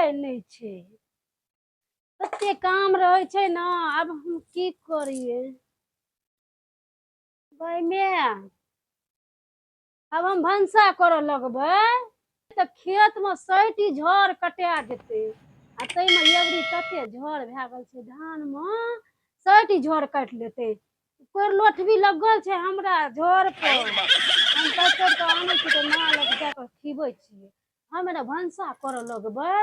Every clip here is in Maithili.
उपाय नहि छै। कते काम रहै छै ने, आब हम की करियै गैमे? आब हम भनसा करऽ लगबै तऽ खेतमे सैटी झड़ कटा जेतै, आ ताहिमे एबरी तते झड़ भए गेल छै धानमे, सैटी झड़ काटि लेतै। कोइ लोठबी लगल छै हमरा झड़ पर, हम काटि काटि कऽ आनै छी तऽ माल लग जा कऽ खिबै छियै। हम एना भनसा करऽ लगबै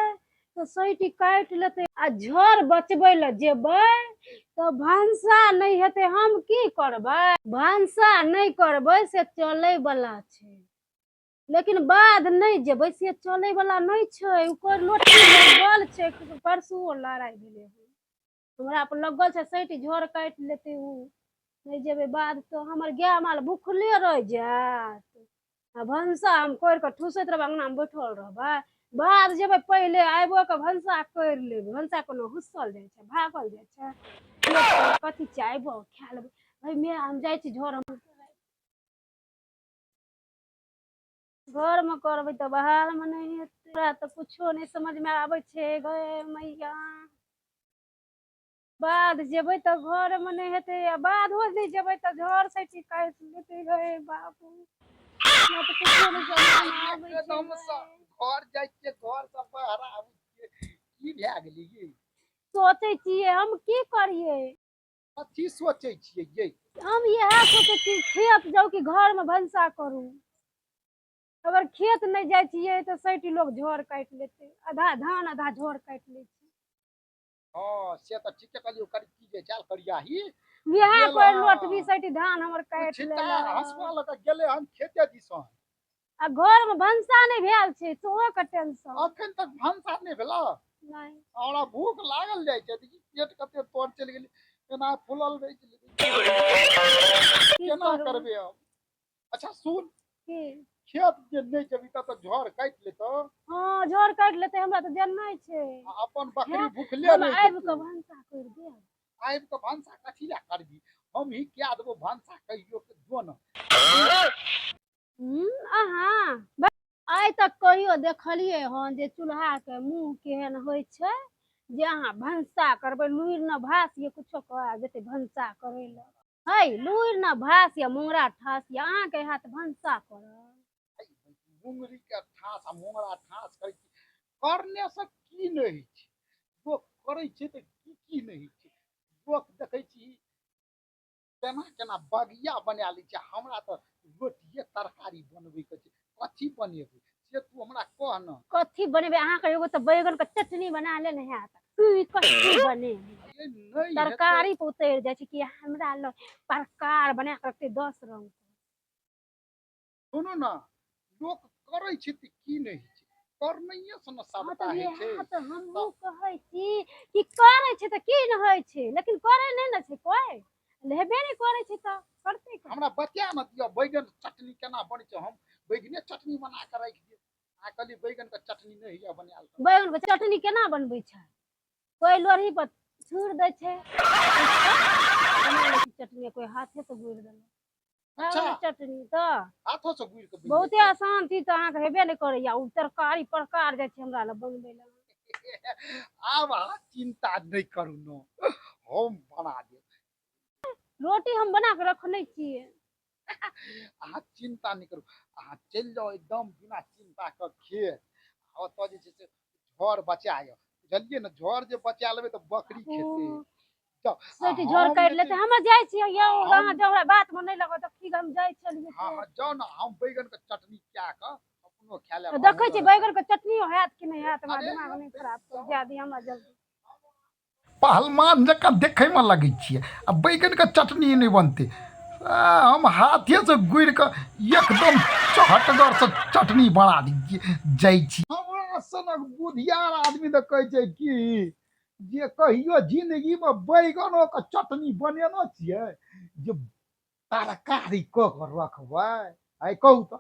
तऽ सैटी काटि लेतै, आ झड़ बचबै लए जेबै तऽ भनसा नहि हेतै। हम की करबै? भनसा नहि करबै से चलै बला छै, लेकिन बाध नहि जेबै से चलै बला नहि छै। ओकर लोटी लगल छै। परसुओ लड़ाइ भेलै हन, हमरा पर लगल छै, सैटी झड़ काटि लेतै ओ। नहि जेबै बाध तऽ हमर गाय माल भुखले रहि जायत, आ भनसा हम करि कऽ ठूसैत रहबै, अङ्गनामे बैठल रहबै। बाध जेबै, पहिले आबिओ कऽ भनसा करि लेबै। भनसा कोनो हुस्सल जाइ छै, भागल जाइ छै? कथी छै, आबिओ खा लेबै। एहिमे हम जाइ छी झड़, हम घरमे करबै तऽ बाहरमे नहि हेतै। हमरा तऽ कुछो नहि समझमे आबै छै गे मैया। बाध जेबै तऽ घरमे नहि हेतै, आ बाधो नहि जेबै तऽ झड़ सटि काटि लेतै। गे बाबू, हमरा तऽ कुछो नहि समझमे आबै छै। एकदमसँ घर जाइ छियै, घर से बाहर आबै छियै, की भए गेलै ये? सोचै छियै हम की करियै। कथी सोचै छियै यै? हम इएह सोचै छी, खेत जाउ कि घरमे भनसा करू? अगर खेत नहि जाइ छियै तऽ सैटी लोग झड़ काटि लेतै, आधा धान आधा झड़ काटि लै छै। हँ, से तऽ ठीके कहलियौ। करी की जे चाल करियाही इएह गेल कोइ हँ। लोटबी सैटी धान हमर काटि छिट्टा लेलक। हँसुआ लऽ कऽ गेलै हन खेते दिसन। आ घरमे भनसा नहि भेल छै, सेहो के टेंशन। अखन तक भनसा नहि भेला? नहि। हमरा भूख लागल जाइ छै। देखी, पेट कते तर चलि गेलै, केना फूलल रहि गेलै। की केना करू? करबै अब? अच्छा सुन। की? खेत जे नहि जेबही तब तऽ झड़ काटि लेतौ। हँ, झड़ काटि लेतै, हमरा तऽ जननाइ छै। आ अपन बकरी हैं? भूखले हम रहि आबि जेतौ। कऽ भनसा करि देब। आबि कऽ भनसा कथी लए करबी? हम ही कए देबो भनसा, कहियो के जो ने। अहाँ आइ तक कहियो देखलियै हन जे चूल्हाके मुँह केहन होइ छै जे अहाँ भनसा करबै? लुरि न भास ये कुछो कऽ जेतै भनसा करै लए। है, लुरि न भास या मुंगरा ठास या, अहाँके हाथ भनसा करब? मुंगरी के ठास आ मुंगरा ठास करै छी। करने से की नहि होइ छै? लोक करै छै तऽ की की नहि होइ छै? लोक देखै छी केना केना बगिया बना लै छै। हमरा तऽ रोटिए तरकारी बनबैके छै। कथी बनेबै से तू हमरा कह ने। कथी बनेबै अहाँके? एगो तऽ बैगन के चटनी बना लेने हैत। की कथी बनेबै? ये नहि हेतै। तरकारी पर उतरि जाइ छै कि हमरा लग परकार बना कऽ रखतै 10 रंग के। सुनू ने, लोक करै छै तऽ की नहि होइ छै? करनैये से ने हँ सबटा तऽ होइ छै। इएह तऽ हमहूँ कहै छी कि करै छै तऽ की नहि होइ छै, लेकिन करै नहि ने छै कोइ, हेबे नहि करै छै तऽ करतै कथी? हमरा बता ने दिअ, बैगन चटनी केना बनै छै? हम बैगने चटनी बना कऽ राखि दिअ। अहाँ कहलियै बैगन के चटनी नहि होइया बनायल तऽ। बैगन के चटनी केना बनबै छै? कोइ लोढ़ी पर छुरि दै छै, बना लै छै चटनी, कोइ हाथे से गुड़ि देलक। अच्छा। बैगन चटनी तऽ हाथो से गुड़ि कऽ बनि बहुते जाइ छै। आसान चीज तऽ अहाँके हेबे नहि करैया, ओ तरकारी प्रकार जाइ छै हमरा लग बनबै लए। आब अहाँ चिन्ता नहि करू ने, हम बना देब। रोटी हम बना कऽ रखने छियै। अहाँ चिन्ता नहि करू, अहाँ चलि जाउ एकदम बिना चिन्ता के खेत, आ ओतऽ जे छै से झड़ बचा यऽ, बुझलियै ने? झड़ जे बचा लेबै तऽ बकरी खेतै। जाउ, आ सेठी झोर हम काटि जे लेतै। छै हम जाइ छियै यौ। हम अहाँ जँ हमरा बातमे नहि लगत तऽ ठीक, हम जाइ छलियै। हँ हँ, जाउ ने, हम बैगन के चटनी कए कऽ अपनो खा लेब। देखै अहूँ छी लऽ बैगन के चटनियो हैत कि नहि हैत। हमरा अरे दिमाग नहि खराब करू, जाय दिअ हमरा जल्दी। पहलवान जकाँ देखैमे लगै छियै आ बैगनके चटनी नहि बनतै? आ, हम हाथेसँ गुड़ि कऽ एकदम चहटगरसँ चटनी बना दै छियै। जाइ छी। हमरा सनक बुधियार आदमी तऽ कहै छै कि जे कहियो जिन्दगीमे बैगनोके चटनी बनेने छियै जे तरकारी कऽ कऽ रखबै? आइ कहू तऽ,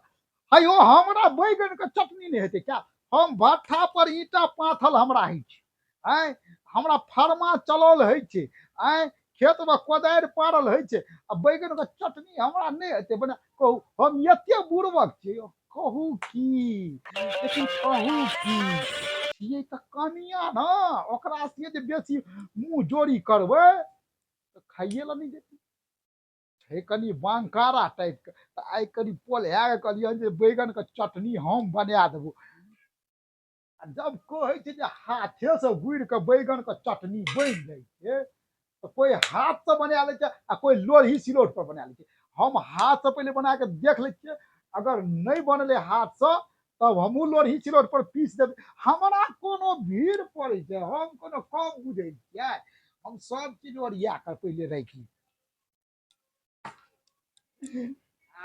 हे यौ, हमरा बैगनके चटनी नहि हेतै क्या? हम भट्ठा पर ईंटा पाथल हमरा होइ छै, आँय, हमरा फरमा चलल होइ छै, आँय, खेतमे कोदारि पारल होइ छै, आ बैगनके चटनी हमरा नहि हेतै बना? कहू, हम एते बुड़बक छियै यौ? कहू की, लेकिन कहू की? छियै तऽ कनिया ने, ओकरा से जे बेसी मुँह जोड़ी करबै तऽ खाइए लए नहि देतै। छै कनि बांकारा टाइपके, तऽ आइ कनि पोल्हा कऽ कहलियै जे बैगनके चटनी हम बना देबो। आ जब कहै छै जे हाथेसँ गुड़ि कऽ बैगनके चटनी बनि जाइ छै, तऽ कोइ हाथसँ बना लै छै आ कोइ लोढ़ी सिलौट पर बना लै छै। हम हाथसँ पहिले बना कऽ देख लै छियै, अगर नहि बनलै हाथसँ तब हमहूँ लोढ़ी सिलौट पर पीस देबै। हमरा कोनो भीड़ पड़ै छै? हम कोनो कम बुझै छियै? हम सब चीज ओरिया कऽ पहिले राखि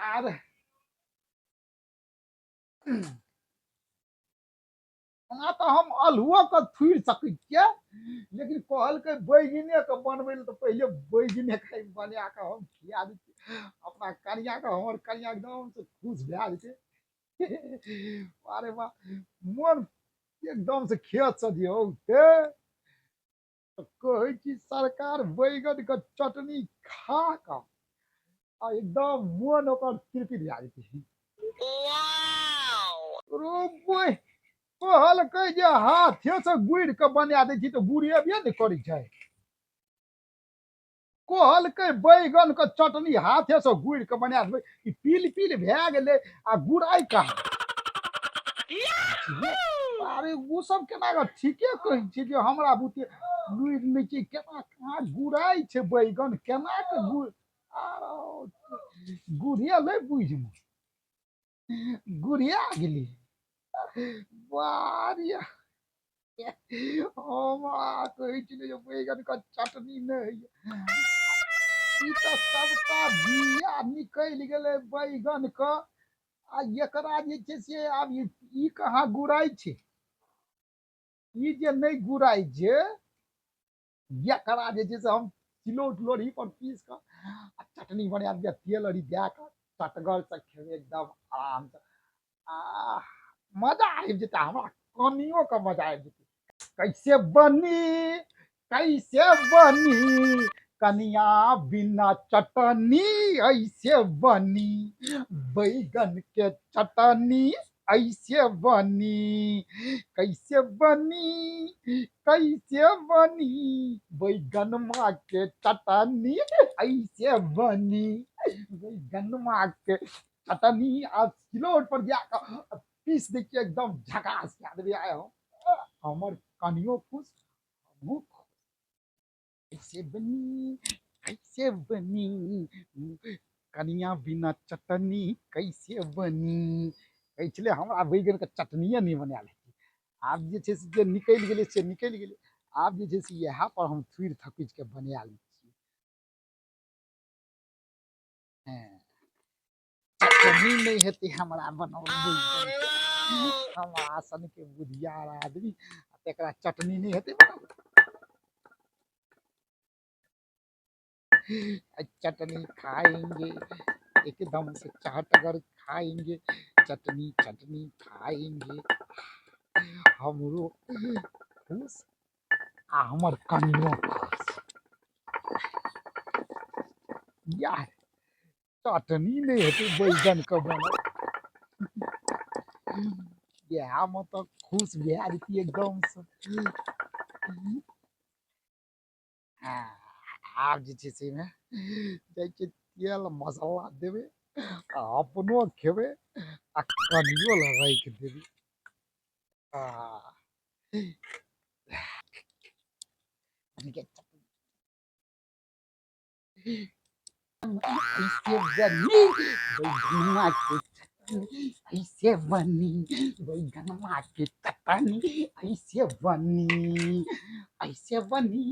आर ओना तऽ हम अल्हुओके थुड़ि सकै छियै, लेकिन कहलकै बैगनेके बनबै लए, तऽ पहिले बैगनेके बना कऽ हम खिया दै छियै अपना कनिआँके। हमर कनिआँ एकदमसँ खुश भए जेतै। अरे वाह, मोन एकदमसँ खेतसँ जे औतै तऽ कहै छी सरकार, बैगनके चटनी खा कऽ आ एकदम मोन ओकर तृप्ति भए जेतै। कहलकै जे हाथेसँ गुड़ि कऽ बना दै छी, तऽ गुड़ेबे नहि करै छै। कहलकै बैगनके चटनी हाथेसँ गुड़ि कऽ बना देबै, ई पील पील भए गेलै आ गुड़ाइ कहाँ? अरे ओ सब केना कऽ ठीके कहै छै जे हमरा बुते लुरि नहि छै। केना कहाँ गुड़ाइ छै बैगन? केना कऽ गुड़ आरो गुड़ेलै? बुझिमे गुड़िया गेली बारिया। हमरा कहै छलै जे बैगनके चटनी नहि होइए, ई तऽ सबटा बिया निकलि गेलै बैगनके। आ एकरा जे छै से आब ई कहाँ गुड़ाइ छै? ई जे नहि गुड़ाइ छै, एकरा जे छै से हम सिलौट लोढ़ी पर पीस कऽ आ चटनी बना दिअ, तेल अरी दए कऽ चटगरसँ खेबै एकदम आरामसँ, आ मजा आबि जेतै। हमरा कनियोके मजा आबि जेतै। कैसे बनी, कैसे बनी कनिया बिना चटनी? ऐसे बनी बैगन के चटनी, ऐसे बनी। कैसे बनी, कैसे बनी बैगनमा के चटनी? ऐसे बनी बैगनमा के चटनी। आ सिलौट पर जाकऽ पीस दै छियै, एकदम झकास कए देबै। आइ हम हमर कनियो खुश, हमहूँ खुश। कैसे बनी, कैसे बनी कनिया बिना चटनी? कैसे बनी? कहै छलै हमरा बैगनके चटनिए नहि बनायल हेतै। आब जे छै से जे निकलि गेलै से निकलि गेलै। आब जे छै से इएह पर हम थुड़ि थकुचि कऽ बना लै छियै। हँ, चटनी नहि हेतै हमरा बनाओल बैगनके? हमरा सनके बुधियार आदमी आ तकरा चटनी नहि हेतै बनाओल? चटनी खाएंगे, एकदम से चहटगर खाएंगे चटनी, चटनी खाएंगे। हमरो खुश आ हमर कनियो खुश। यार, चटनी नहि हेतै बैगनके बनल? इएहमे तऽ खुश भए जेतियै एकदमसँ। आब जे छै से एहिमे जाइ छियै, तेल मसाला देबै आ अपनो खेबै आ कनियो लए राखि देबै। आ ऐसे बनी बैगनमा के चटनी, ऐसे बनी बैगनमा के चटनी, ऐसे बनी, ऐसे बनी,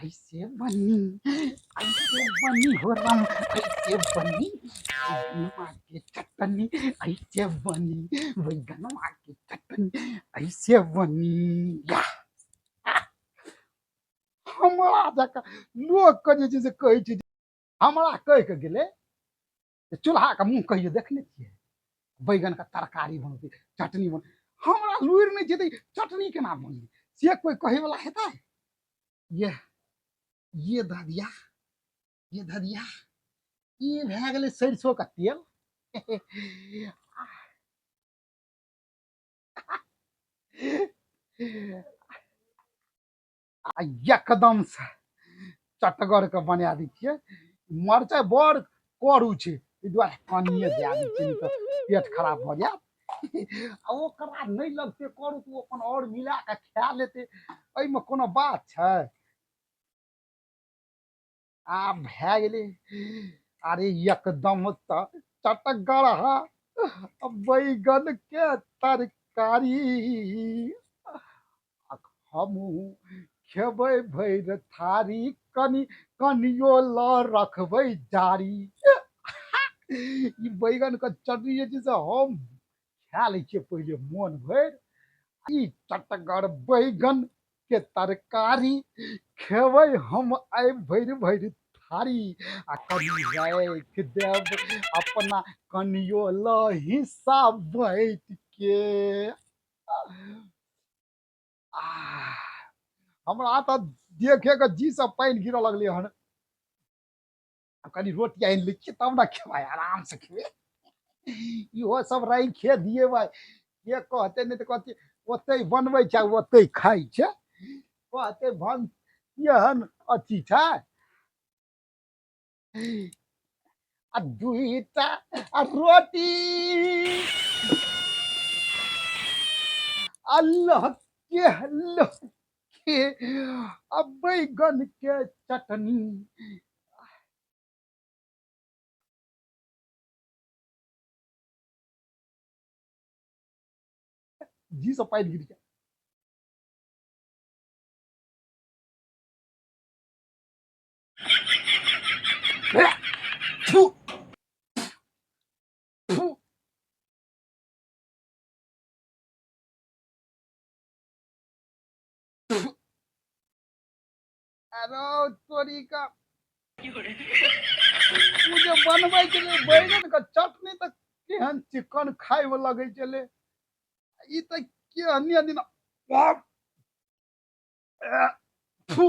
ऐसे बनी, ऐसे बनी हो राम, ऐसे बनी बैगनमा के चटनी, ऐसे बनी बैगनमा के चटनी, ऐसे बनी। या हमरा जकाँ लोकके जे छै से कहै छै, हमरा कहि कऽ गेलै जे चूल्हाके मुँह कहियो देखने छियै? बैगनके तरकारी बनतै, चटनी बन, हमरा लुरि नहि छै तऽ चटनी केना बनलै, से कोइ कहैवला हेतै? ये धऽ दिया, ये धऽ दिया। ई भए गेलै सरिसोके तेल। आ एकदम से चटगर के बना दै छियै। मरचाइ बड़ करू छै, ताहि दुआरे कनिए दए दै छियै, नहि तऽ पेट खराब भऽ जायत। आ ओकरा नहि लगतै करू तऽ ओ अपन आओर मिला कऽ खा लेतै, एहिमे कोनो बात छै? आब भए गेलै। अरे एकदम तऽ चटगर बैगन के तरकारी, हमहूँ खेबै भरि थारी, कनि कनियो लऽ रखबै जारी। ई बैगन के चटनी जे छै से हम खा लै छियै पहिले मोन भरि। ई चटगर बैगन के तरकारी खेबै हम आइ भरि भरि थारी, आ कनि राखि देब अपना कनियो लऽ हिस्सा बाँटि के। हमरा तऽ देखे के जी से पानि गिरऽ लगलै हन। कनि रोटी आनि लै छियै तब ने खेबै, आराम से खेबै। इहो सब राखिए दिए भाइ, के कहतै? नहि तऽ कहतै ओतहि बनबै छै ओतहि खाइ छै। कहतै भन एहन अथी छै। आ दुईटा आ रोटी अल्लाह के अल्लाह के आ बैगन के चटनी। जी से पानि गिर गया। थू थू। अरे तोरी का, ओ जे बनबै छलै बैगन के चटनी तऽ केहन चिकन खायमे लगै छलै, ई तऽ केहन दिन बाप। फू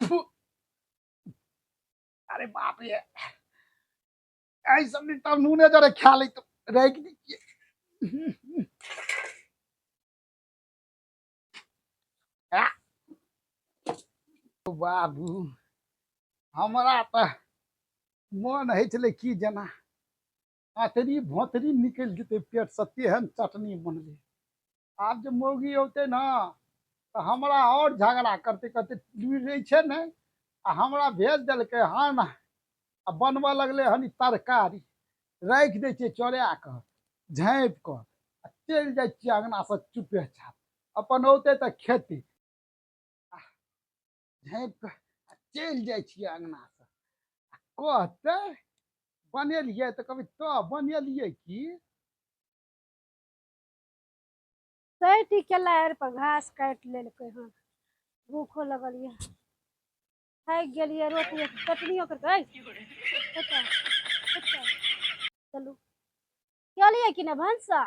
फू। अरे बाप रे, एहि सब दिन तब नूने जरे खा लै तऽ राखि दै छियै। बाबू, हमरा तऽ मोन होइ छलै की जेना अतरी भोतरी निकलि जेतै पेटसँ, तेहन चटनी बनलै। आब जे मौगी औतै ने तऽ हमरा आओर झगड़ा करतै, कहतै लुरि रहै छै ने आ हमरा भेज देलकै हन आ बनबऽ लगलै हन ई तरकारी। राखि दै छियै चोरा कऽ झाँपि कऽ आ चलि जाइ छियै अङ्गनासँ चुपे चाप, अपन औतै तऽ खेतै। झाँपि कऽ आ चलि जाइ छियै अङ्गनासँ। आ कहतै बनेलियै तऽ कहबै तऽ बनेलियै की। सटि केला आरि पर घास काटि लेलकै हन। भूखो लगल यऽ, थाकि गेलियै। रोटी चटनियो करके चलू केलियै कि नहि भनसा?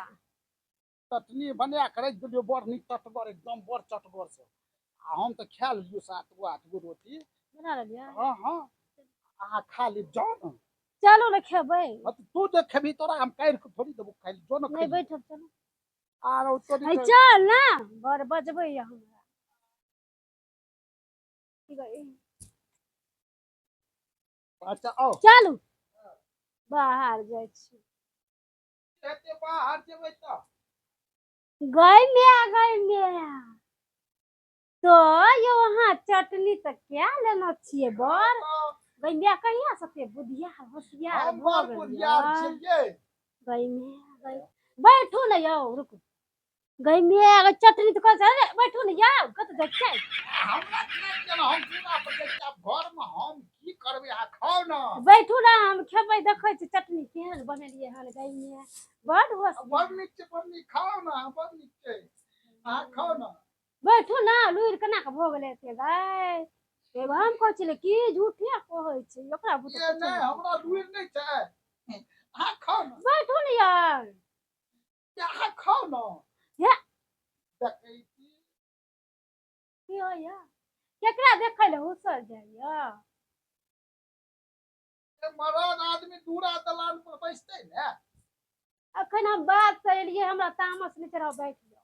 चटनी बना कऽ राखि देलियै, बड़ नीक चटगर, एकदम बड़ चटगर से। आ हम तऽ खा लेलियै 7 गो 8 गो रोटी बना लेलियै। हँ हँ, अहाँ खा लेब, जाउ ने। चलू ने खेबै। हँ तऽ तू जे खेबही तोरा हम काटि कऽ थोड़ी देबो खाइ लए, जो ने। नहि खैबही बैठब, चलू। आरो तोरी है चल ने, बड़ बजबै यऽ हमरा। की करी? अच्छा आओ। चलू बाहर जाइ छी। एते बाहर जेबै तऽ गय में गय में तो यो अहाँ चटनी तऽ क्या लेने छियै? बड़ गय में कहिया सते बुधियार होशियार हम भऽ बड़ गेलियै। बुधियार छियै। गय में गय, बैठू ने यौ, रुकू। गय में चटनी तऽ कहै छै, अरे बैठू ने यौ, कतऽ जाइ छियै? हमरा की केना हम पूरा पर जाइ छियै, आब घरमे हम की करबै? अहाँ खाउ ने। बैठू ने, हम खेबै, देखै छी चटनी केहन बनेलियै हन। गय में बड होशियार। बड़ नीक छै, बड़ नीक। खाउ ने, बड़ नीक छै, अहाँ खाउ ने। बैठू ने। लुरि केना कऽ भऽ गेलै एते गाय? एगो हम कहै छलियै की झूठे कहै छै ओकरा बुते ये कुछो नहि नहि। हमरा लुरि नहि छै, अहाँ खाउ ने। बैठू ने यार। अहाँ खाउ ने। हे। देखै छी। की होइया? केकरा देखै लए हुसर जाइया? मरद आदमी दूरा दलान पर बैसतै ने। अखन हम बात से एलियै, हमरा तामस नहि चढ़ाउ, बैठ जाउ।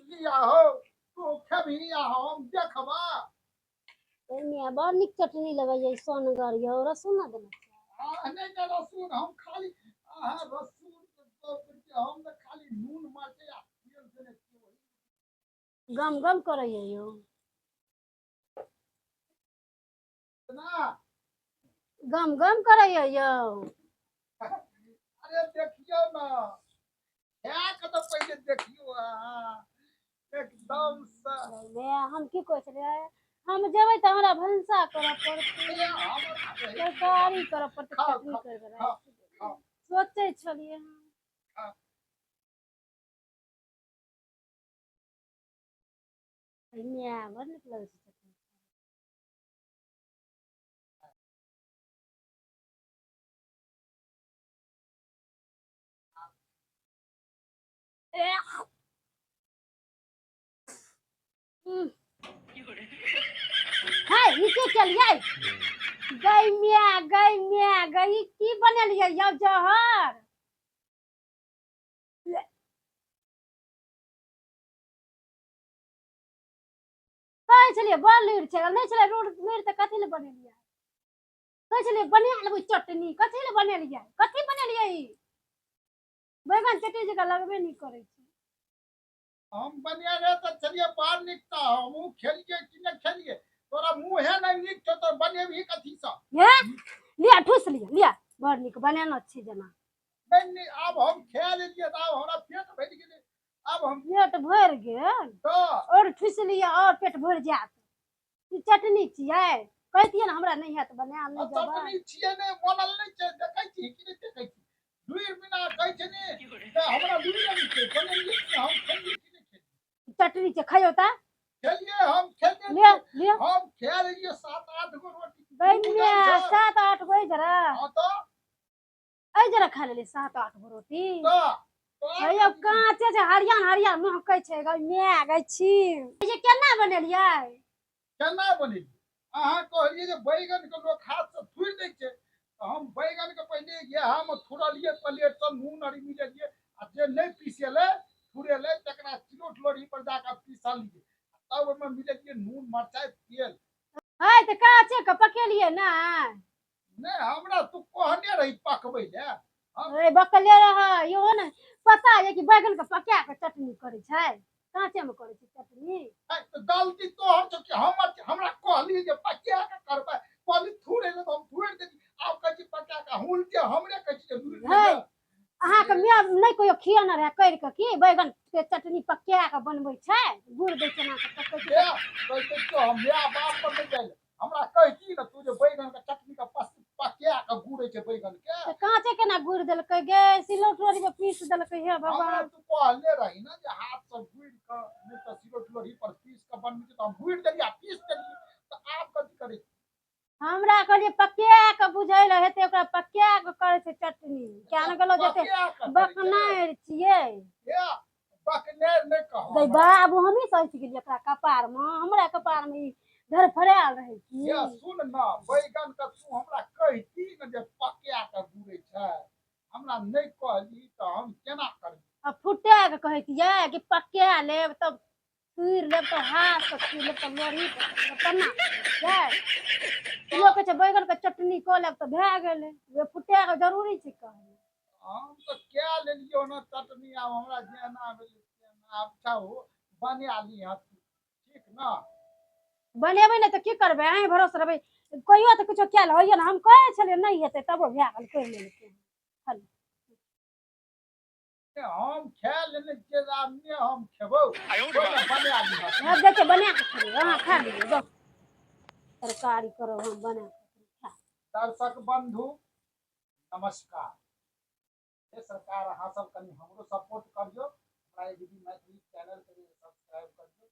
की आहो तू खेबही आ हम देखबा। ओहिमे बड़ नीक चटनी लगैया, सोनगर यौ। रसून ने देने छियै? आ नहि नहि, रसून हम खाली, अहाँ रसून हम तऽ खाली नून मरचाइ आ तेल देने छियै। गम गम करैया यौ। ना गम गम करैया यौ। अरे देखियौ ने, खाए के तऽ पहिले देखियौ अहाँ एकदम से। हम की कहै छलियै, हम जेबै तऽ हमरा भनसा करऽ पड़तै, तरकारी करऽ पड़तै, चटनी करऽ। सोचै छलियै हम। बड़ नीक लगै छै चटनी। हाय, ई की केलियै? गै म्या, गै म्या गै, ई की बनेलियै यौ जहर? कहै छलियै बड़ लुरि छै, नहि छलै रोड लुरि तऽ कथी लए बनेलियै? कहै छलियै बना लेबै चटनी, कथी लए बनेलियै? कथी बनेलियै? ई बैगन चटनी जकाँ लगबे नहि करै छै। हम बनेने तऽ छलियै बड़ नीक, तऽ हमहूँ खेलियै कि नहि खेलियै? तोरा मुँहे नहि नीक छौ तऽ बनेबही कथीसँ? हे लिअ, ठूस लिअ, लिअ, बड़ नीक बनेने छी जेना। नहि नहि, आब हम खा लेलियै तऽ आब हमरा पेट भरि गेलै। आब हम पेट भरि गेल तऽ आओर ठूसि लिअ, आओर पेट भरि जायत। ई चटनी छियै? कहितियै ने हमरा नहि हैत बनायल, नहि जेबै। चटनी छियै नहि, बनल नहि छै। देखै छी कि नहि देखै छी? लुरि बिना कहै छै ने तऽ हमरा लुरि नहि छै। बनेलियै कि हम खेलियै कि नहि खेलियै? चटनी छै, खइयौ तऽ। खेलियै, हम खेलियै। लिअ लिअ। हम खा लेलियै 7-8 गो रोटी। गैमे 7-8 गो जरा। हँ तऽ एहि जरा खा लेलियै 7-8 गो रोटी। तऽ यौ काँचे छै, हरियर हरियर महकै छै। गै माय गै, छी ये केना बनेलियै? केना बनेलियै? अहाँ कहलियै जे बैगनके लोक हाथसँ थुरि दै छै, तऽ हम बैगनके पहिले इएहमे थुरलियै, प्लेटसँ नून आर मिलेलियै, आ जे नहि पिसेलै थुरेलै तकरा सिलौट लोढ़ी पर जाकऽ पीसलियै, तब ओहिमे मिलेलियै नून मरचाइ तेल। है तऽ काँचे के पकेलियै ने? नहि, हमरा तू कहने रही पकबै लए। अरे बकले रहै इहो ने पता ये कि बैगन के पका के चटनी करै छै, काँचे मे करै छै चटनी। तऽ गलती तोहर छौ कि हमर? हमरा कहली जे पकिया के करबै, कहली थुरे तऽ हम थुरि देली। आब कहै छी पकिया के, हुलके हमरे कहै छी जे लुरि। है अहाँके माय नहि कहियो खियने रहै करि कऽ कि बैगन के चटनी पकिया के बनबै छै, गुड़ दै छै, एना कऽ पकै छै। कहै छियौ हम माय बाप पर नहि जाइ। हमरा कहती ने तू जे बैगन के चटनी के पकिया के गुड़ै छै बैगन के। तऽ काँचे केना गुड़ि देलकै गे? सिलौट लोढ़ी पर पीस देलकै। हे हमरा भगवान! तू कहले रही ने जे हाथ से गुड़ि कऽ नहि तऽ सिलौट लोढ़ी पर पीस कऽ बनबै छै, तऽ हम गुड़ि देलियै आ पीस देलियै, तऽ आब कथी करै? हमरा कहलियै पकिया के बुझै लए हेतै ओकरा, पकिया के करै छै चटनी। किया ने गेलो जेते पकिया के करै छै। बकनारि छियै। हे, बकनेर नहि कहब गै हमरा। बाबू, हमही सचि गेलियै एकरा कपार मे, हमरा कपार मे ई धरफड़ायल रहै की? ये सुन न, बैगन के तू हमरा कहती ने जे पकिया के गुड़ै छै, हमरा नहि कहली तऽ हम केना करबै? आ फुटा के कहतियै कि पकिया लेब तब चूरि लेब, तऽ हाथ से चूरि लेब तऽ लोढ़ी पर केना जाय? लोक कहै छै बैगन के चटनी कऽ लेब तऽ भए गेलै। वे फुटा के जरूरी छै कहै? हम तऽ कए लेलियौ ने चटनी, आब हमरा जेना भेलै तेना। आब छौ बना लीहऽ तू, ठीक ने? बनेबै ने तऽ की करबै? अहीं भरोसे रहबै। कहियो तऽ किछो कयल होइए ने। हम कहै छलियै नहि हेतै, तबो भए गेल, करि लेलकै। हम खा लेने छियै, आब नहि हम खेबौ। बना लीहऽ। आब जाइ छियै बना कऽ खेबै, अहाँ खा लियौ। जाउ तरकारी करब हम बना कऽ। दर्शक बंधु नमस्कार। हे सरकार, अहाँ सब कनि हमरो सपोर्ट करियौ, हमरा एबीडी मैथिली चैनल के सब्सक्राइब करियौ।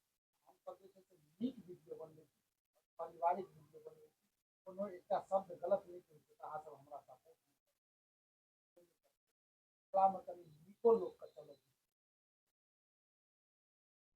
हम सब जे छै से नीक वीडियो बनबै छी, पारिवारिक वीडियो बनबै छी, कोनो एकटा शब्द गलत नहि कहै छी, तऽ अहाँ सब हमरा सपोर्ट मिथिलामे कनि नीको लोक।